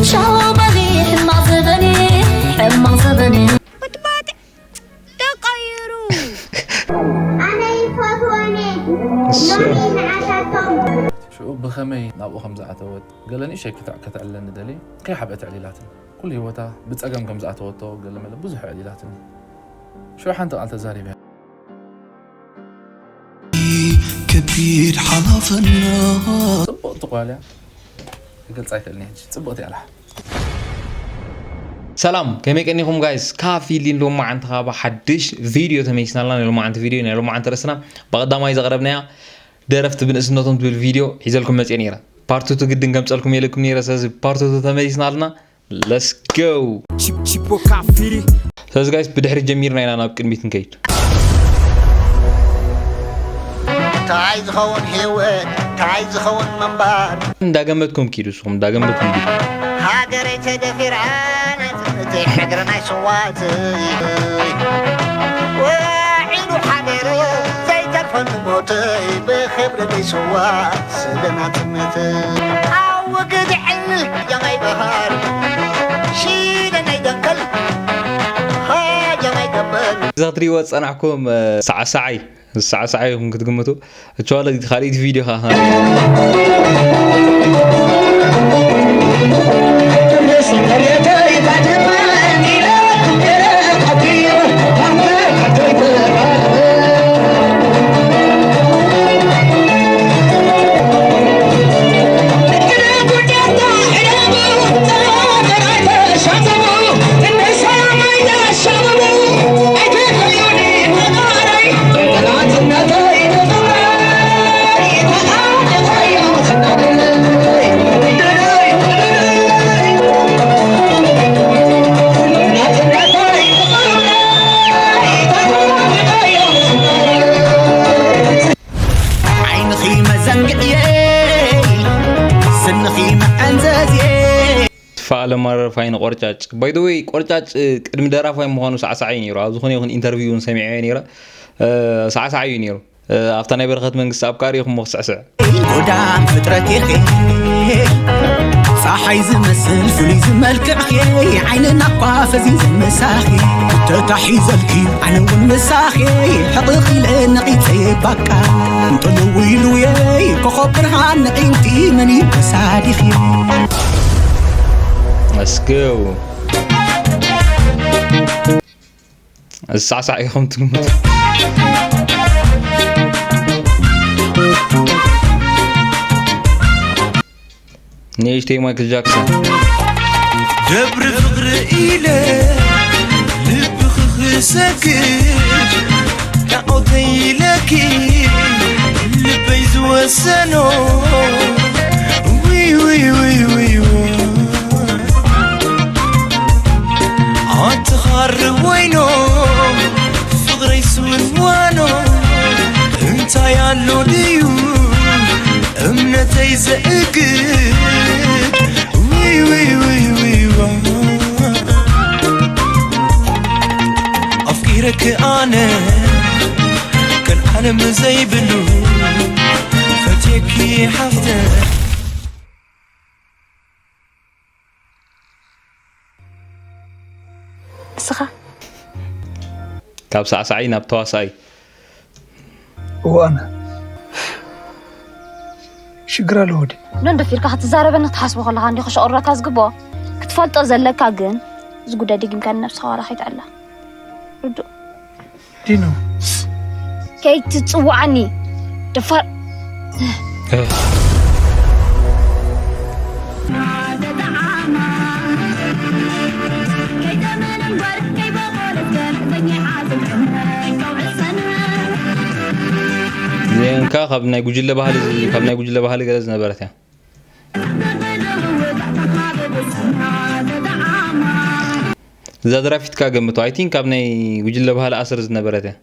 ሻው በኺ ሕማቕ ዘበን፣ ሕማቕ ዘበን። ባጥባጥ ተቐይሩ። ኣነ ይፈትወኒ እሱ ሎሚ ንዓታቶም። ሽዑ ብኸመይ ናብኡ ከም ዝኣተወት ገለ ንእሽተይ ክትዕ-፣ ከተዕልለኒ ደልየ። ከይሓብአ ተዕሊላትኒ። ኩሉ ህይወታ ብጸገም ከም ዝኣተወቶ ገለ መለ ብዙሕ ኣዕሊላትኒ። ሽዑ ሓንቲ ቃል ተዛሪበ። ከቢድ ሓላፍነት። ጽቡቕቲ ጓል እያ። ክገልጻ ኣይክእልን እየ ሕጂ። ጽቡቕቲ እያ ኣልሓ። ሰላም፣ ከመይ ቀኒኹም ጋይስ? ካፊሊን ሎማዓንቲ ካብ ሓድሽ ቪድዮ ተመይስናልና። ናይ ሎማዓንቲ ቪድዮ፣ ናይ ሎማዓንቲ ርእስና ብቐዳማይ ዘቕረብናያ ደረፍቲ ብንእስነቶም ትብል ቪድዮ ሒዘልኩም መጽየ ነይረ። ፓርት ቱ ግድን ከምጸልኩም የለኩም ነይረ። ስለዚ ፓርት ቱ ተመይስናልና። Let's go። ቺፕ-፣ ቺፖ ካፊሪ። ስለዚ ጋይስ ብድሕሪ ጀሚርና ኢና ናብ ቅድሚት ንከይድ። እንታይ ዝኸውን ህይወት፣ እንታይ ዝኸውን ምንባር። እንዳገመትኩም ኪዱ፣ ንስኹም እንዳገመትኩም ኪዱ። ሃገረይ ተደፊራ ናጽነተይ ሕድሪ ናይ ስዋእተይ። ውዒሉ ሓደረ ዘይተርፈኒ ሞተይ ብኽብሪ ዘይስዋእ ስለ ናጽነተይ። ኣወግድ ዕልል ሃጀማይ በሃር ሽደነይ ደንከል ሃጀማይ ደበል። እዛ ክትሪእዎ ዝጸናሕኩም፣ እ፣ ሳዕሳዓይ፣ ሳዕሳዓይ ኢኹም ክትግምቱ። እችዋለ ካልኢት ቪድዮ ኸዓ ዓይንኺ መዘንግዕየይ፣ ስንኺ መዐንዘዝየይ። ተስፋ ኣለማረርፋይ ንቆርጫጭ። By the way፣ ቆርጫጭ ቅድሚ ደራፋይ ምዃኑ ሳዕሳዓይ ነይሩ። ኣብ ዝኾነ ይኹን ኢንተርቪው እውን ሰሚዐዮ ነይረ። እ፣ ሳዕሳዓይ እዩ ነይሩ። እ፣ ኣብታ ናይ በረኸት መንግስቲ ኣብ ካሪ ኢኹም ክስዕስዕ። ጎዳም ፍጥረት ኢኺ፣ ፀሓይ ዝመስል ፍሉይ ዝመልክዕኺ፣ ዓይንና እኳ ፈዚዘ ምሳኺ፣ ተታሒዘልኪ ኣነ እውን ምሳኺ፣ ሕቕቕ ኢለ ነቒጸ ባቃ፣ እንተልዊ ኢልውየይ፣ ኮኸብ ብርሃን ንዒንቲ መን እዩ ተሳዲኺ። Let's go። እዚ ሳዕሳዕ ኢኹም ትግምቱ። ንእሽተይ ማይክል ጃክሰን። ደብሪ ፍቕሪ ኢለ ልብኺ ክሰግድ፣ ጣዖተይ ኢለኪ ልበይ ዝወሰኖ። ውይ፣ ውይ፣ ውይ፣ ውይ፣ ውይ። ኣትኻርብ ወይኖ ፍቕረይ ስውንዋኖ፣ እንታይ ኣሎ ድዩ እምነተይ ዘእግድ? ውይ፣ ውይ፣ ውይ፣ ውይ፣ ዋ። ኣፍቂረኪ ኣነ ከልዓለም ዘይብሉ፣ ፈትየኪ ሓፍተ። እስኻ? ካብ ሳዕሳዓይ ናብ ተዋሳኣይ። እዋና ሽግር ኣለዎ ድዩ? ኖን ደፊርካ ክትዛረበኒ ክትሓስቦ ከለኻ እንዲኹ ሸቑረካ ዝግብኦ። ክትፈልጦ ዘለካ ግን፣ እዚ ጉዳይ ደጊምካ ንነብስኻ ዋላ ከይትዕላ። ርዱእ። ዲኖ። ከይትጽውዓኒ፣ ደፋር። እዚኣን ከኣ ካብ ናይ ጉጅለ ባህሊ፣ ካብ ናይ ጉጅለ ባህሊ ገለ ዝነበረት እያ። እዛ ደራፊት ከኣ ገምቶ፣ I think ካብ ናይ ጉጅለ ባህሊ ኣስር ዝነበረት እያ።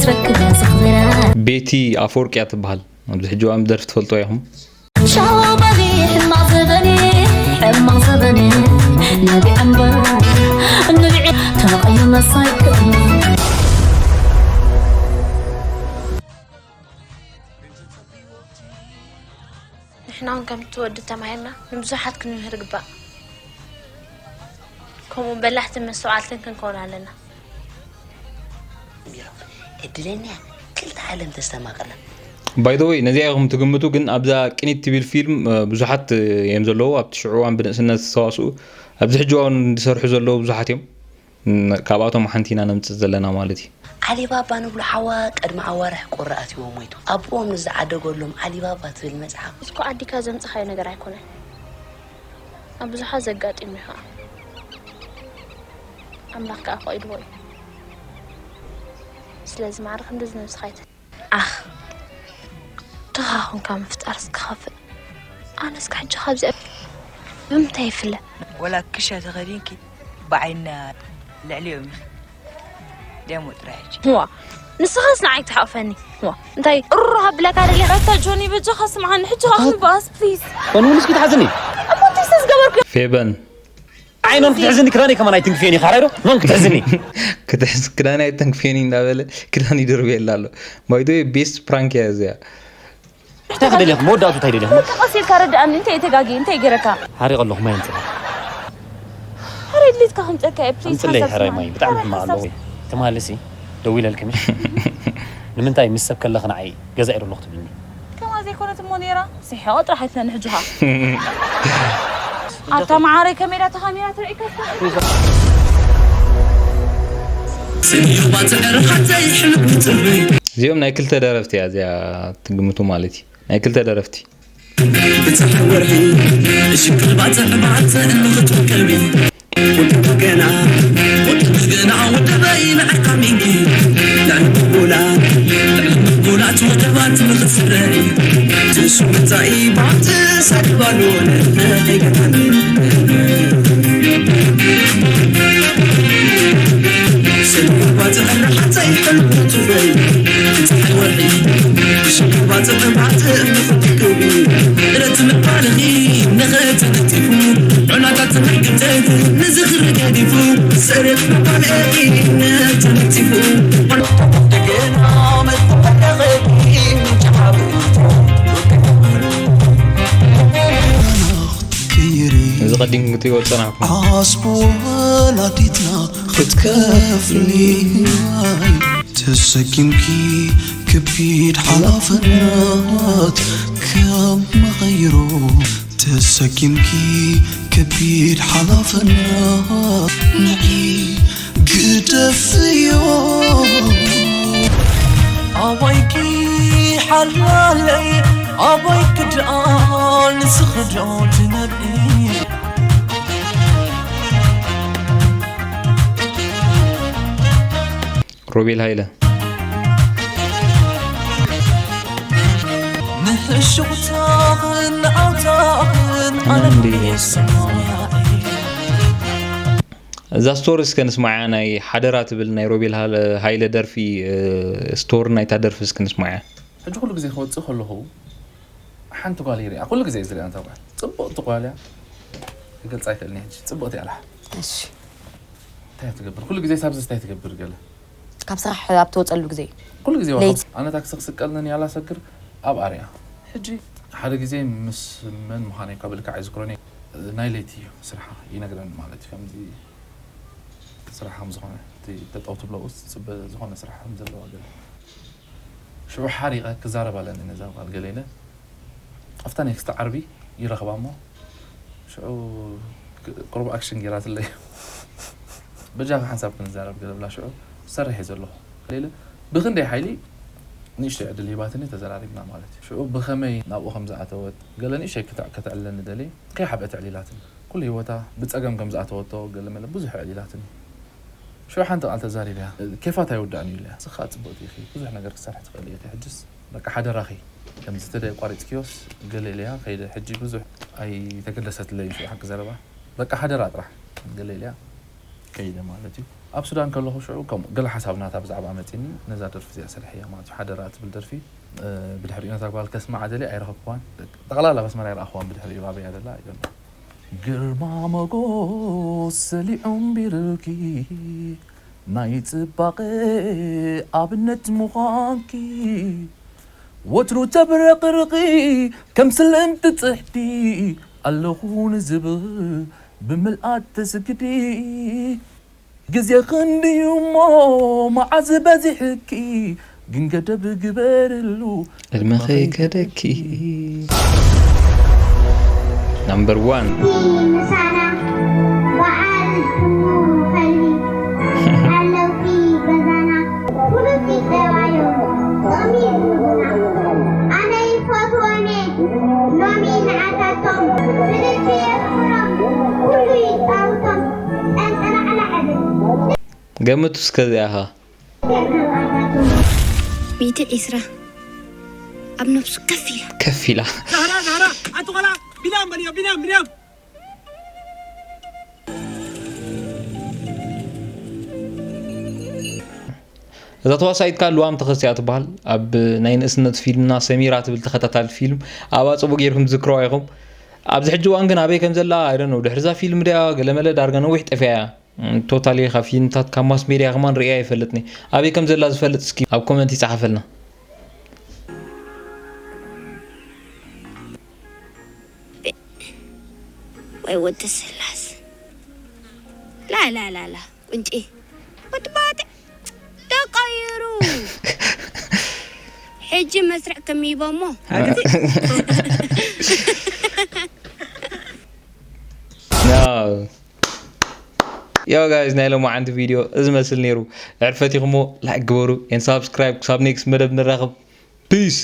ትረክብ እያ ዘኽብራ። ቤቲ ኣፈወርቅ እያ ትበሃል። ኣብዚ ሕጂ እዋን ብደርፊ ትፈልጥዋ ኢኹም። ሻባቢ ሕማቕ ዘበን ሕማቕ ዘበን ነቢ ዕምበር ንብዒ ተቐይመ ሳይክል ንሕና እውን ከምቲ ወዲ ተማሂርና ንብዙሓት ክንምህር ይግባእ። ከምኡ በላሕትን መስተውዓልትን ክንከውን ኣለና። ቢሮ እድለኛ ክልተ ዓለም ተስተማቕረን። ባይ ዘ ወይ ነዚኣ ኢኹም ትግምቱ፣ ግን ኣብዛ ቅኒት ትብል ፊልም እ፣ ብዙሓት እ፣ እዮም ዘለዉ ኣብቲ ሽዑ እዋን ብንእስነት ዝተዋስኡ ኣብዚ ሕጂ እዋን ዝሰርሑ ዘለዉ ብዙሓት እዮም። ን- ካብኣቶም ሓንቲ ኢና ነምፅእ ዘለና ማለት እዩ። ዓሊባባ ንብሎ ሓዋ ቅድሚ ኣዋርሕ ቁሪ ኣትይዎ ሞይቱ። ኣቦኦም ንዝዓደገሎም ዓሊባባ ትብል መጽሓፍ። እስኮ ዓዲካ ዘምጽኻዮ ነገር ኣይኮነን። ኣብ ብዙሓት ዘጋጢሙ እዩ ኸዓ። ኣምላኽ ከኣ ፈቒድዎ እዩ። ስለዚ ማዕረ ክንድዚ ነብስኻ ኣይተ ኣኽ ድኻ ኹንካ ምፍጣርስ ክኸፍእ። ኣነስ ክሕጂ ካብዚኣ ብምንታይ ይፍለ? ወላ ክሻ ተኸዲንኪ ብዓይና ልዕሊኦም ኢኺ ደሞ ጥራሕ ሕጂ። ዋ ንስኻስ ንዓይ ትሓቕፈኒ ዋ እንታይ ሩሩህ ኣብለካ ደሊኻ ኣታ ጆኒ በጃኻ ስምዓኒ ሕጂ ኸዓ ክንበኣስ ፕሊዝ ኮን እውን እስኪ ትሓዝኒ እሞ እንተይሰ ዝገበርኩ ፌበን ዓይኖን ክትሕዝኒ ክዳነይ ከማን ኣይትንክፍየኒ ካራይዶ ኖን ክትሕዝኒ ክትሕዝ ክዳን ኣይተንክፍየኒ እንዳበለ ክዳን ይድርብየላ ኣሎ። ባይዶ ቤስት ፕራንክ እያ እዚኣ። እንታይ ክደልየኹም መወዳእቱ እንታይ ደልየኹም ቀስ ኢልካ ረዳእኒ እንታይ ተጋጊ እንታይ ገረካ ሓሪቕ ኣለኹ ማይ ኣምፅእ ሓረይ ድሌትካ ከምፀካ እየ ፕሊዝ ኣምፅለይ ሕራይ ማይ ብጣዕሚ ሕማቕ ኣለኹ ትማሊ ሲ ደው ኢለልክምሽ ንምንታይ ምስ ሰብ ከለኽ ንዓይ ገዛ ኢሩ ኣለኹ ትብልኒ ከማ ዘይኮነት እሞ ነይራ ስሒቐ ጥራሕ ኣይትነኒ ሕጂ ኸዓ ኣታ መዓረይ ከመይ ኢላ ተኻሚራ ትርኢካ እዚኦም ናይ ክልተ ደረፍቲ እያ እዚኣ ትግምቱ ማለት እዩ ናይ ክልተ ደረፍቲ እዚ ቀዲም ክትሪእዎ ዝጸናሕኩም ዓስቡ ወላዲትና ክትከፍሊ ተሰኪምኪ ከቢድ ሓላፍነት ከም መቐይሮ ተሰኪምኪ ከቢድ ሓላፍነት ንዒ ግደፍዮ ኣባይኪ ሓላለይ ኣባይኪ ደኣ ንስኺ ዶ ትነብዒ ሮቤል ሃይለ ንሕሹኽታኽን ንዓውታኽን ኣነንዴ እዛ ስቶሪ እስከ ንስማዕያ ናይ ሓደራ ትብል ናይ ሮቤል ሃለ- ሃይለ ደርፊ እ፣ ስቶሪ ናይታ ደርፊ እስከ ንስማዕያ ሕጂ ኩሉ ግዜ ክወፅእ ከለኹ ሓንቲ ጓል ይሪኣ ኩሉ ግዜ ዝሪኣ እንታ ጓል ፅቡቕቲ ጓል እያ ክገልፃ ኣይክእልን ሕጂ ፅቡቕቲ እያ ልሓ እሺ እንታይ ትገብር ኩሉ ግዜ ሳብዚ እንታይ ትገብር ገለ ካብ ስራሕ ኣብ ተወፀሉ ግዜ ኩሉ ግዜ ለይቲ። ዋኸ ኣነ ታክሲ ክስቀልነን ያላ ሰግር ኣብ ኣርያ ሕጂ ሓደ ግዜ ምስ መን ምዃነይ ካብ ልካ ኣይዝክሮን እየ። ናይ ለይቲ እዩ ስራሓ ይነግረኒ ማለት እዩ ከምዚ ስራሕ ከም ዝኾነ እቲ ጠጠው ትብሎ ውስ ፅበ ዝኾነ ስራሕ ከም ዘለዎ ገለ ሽዑ ሓሪቐ ክዛረብ ኣለኒ ነዛ ጓል ገለ ኢለ ኣብታ ኔክስት ዓርቢ ይረኽባ እሞ ሽዑ ቁሩብ ኣክሽን ጌራትለይ በጃኺ ሓንሳብ ክንዛረብ ገለ ብላ ሽዑ ዝሰርሕ እየ ዘለኹ ኢለ ብኽንደይ ሓይሊ ንእሽተይ ዕድል ሂባትኒ ተዘራሪብና ማለት እዩ ሽዑ ብኸመይ ናብኡ ከም ዝኣተወት ገለ ንእሽተይ ከተዕልለኒ ደልየ ከይሓብአ ተዕሊላትኒ ኩሉ ህይወታ ብፀገም ከም ዝኣተወቶ ገለ መለ ብዙሕ ኣዕሊላትኒ ሽዑ ሓንቲ ቃል ተዛሪበያ ኬፋት ኣይውዳእን እዩ ኢለያ ንስኻ ፅብቕቲ ኢኺ ብዙሕ ነገር ክትሰርሒ ትኽእሊ ኢኺ ሕጅስ በቃ ሓደራኺ ከምዚ ተደ ቋሪፅክዮስ ገለ ኢለያ ከይደ ሕጂ ብዙሕ ኣይተገደሰትለይ ሽዑ ሓቂ ዘረባ በቃ ሓደራ ጥራሕ ገለ ኢለያ ከይደ ማለት እዩ ኣብ ሱዳን ከለኹ ሽዑ ከምኡ ገለ ሓሳብ ናታ ብዛዕባ መጺኒ፣ ነዛ ደርፊ እዚኣ ሰሪሐያ ማለት እዩ። ሓደራ እትብል ደርፊ፣ እ፣ ብድሕሪኡ ነታ ጓል ከስምዓ ደልየ ኣይረኸብክዋን። ጠቕላላ ኣብ ኣስመራ ኣይረኣኽዋን ብድሕሪኡ ኣበይ እያ ደላ ኣይደሎ። ግርማ ሞጎስ ሰሊዑም ቢርኪ፣ ናይ ጽባቐ ኣብነት ምዃንኪ፣ ወትሩ ተብረቕርቒ ከም ስለምቲ ጽሕዲ፣ ኣለኹ ንዝብል ብምልኣት ተስግዲ። ግዜ ክንድዩ እሞ መዓዝ በዚሕኪ፣ ግን ገደብ ግበርሉ ዕድመ ከይከደኪ። ናምበር ዋን። እቲ ምሳና በዓል ሽሙ ከልቢ፣ ሓለውቲ ገዛና ፍሉጥ ይደባዮ ጥቕሚ ዝህቡና። ኣነ ይፈትዎም እየ ሎሚ ንዓታቶም፣ ብልቢ የኽብሮም ኩሉ ይጻውቶም ጸንጠላዕላዕ እብል። ገምቱ እስከ እዚኣ ኸ። ሚእቲ ዒስራ ኣብ ነብሱ ከፍ ኢላ። ከፍ ኢላ። ዛህራ፣ ዛህራ፣ ኣቲ ቆልዓ፣ ቢንያም በል፣ ቢንያም፣ ቢንያም። እዛ ተዋሳኢት ከኣ ልዋም ተኸስተ እያ ትበሃል። ኣብ ናይ ንእስነት ፊልምና ሰሚራ ትብል ተኸታታሊት ፊልም ኣብኣ ጽቡቕ ጌርኩም ትዝክርዋ ኢኹም። ኣብዚ ሕጂ እዋን ግን ኣበይ ከም ዘላ፣ I don't know፣ ድሕሪ እዛ ፊልም ድያ ገለመለ ዳርጋ ነዊሕ ጠፊኣ እያ። ቶታሊ ካብ ፊልምታት ካብ ማስ ሜድያ ከማን ርእያ ኣይፈልጥን እየ። ኣበይ ከም ዘላ ዝፈልጥ እስኪ ኣብ ኮመንት ይጽሓፈልና። ወይ ወዲ ስላስ። ላ ላ ላ ላ ቁንጪ ወዲ ባጤ ተቀይሩ። ሕጂ መስርዕ ከሚቦሞ። ያው ጋይስ፣ ናይ ሎማዓንቲ ቪድዮ እዚ መስል ነይሩ። ዕርፈት ኢኹሞ ላይክ ግበሩ፣ ኤን ሳብስክራይብ። ክሳብ ኔክስት መደብ ንራኸብ። ፒስ።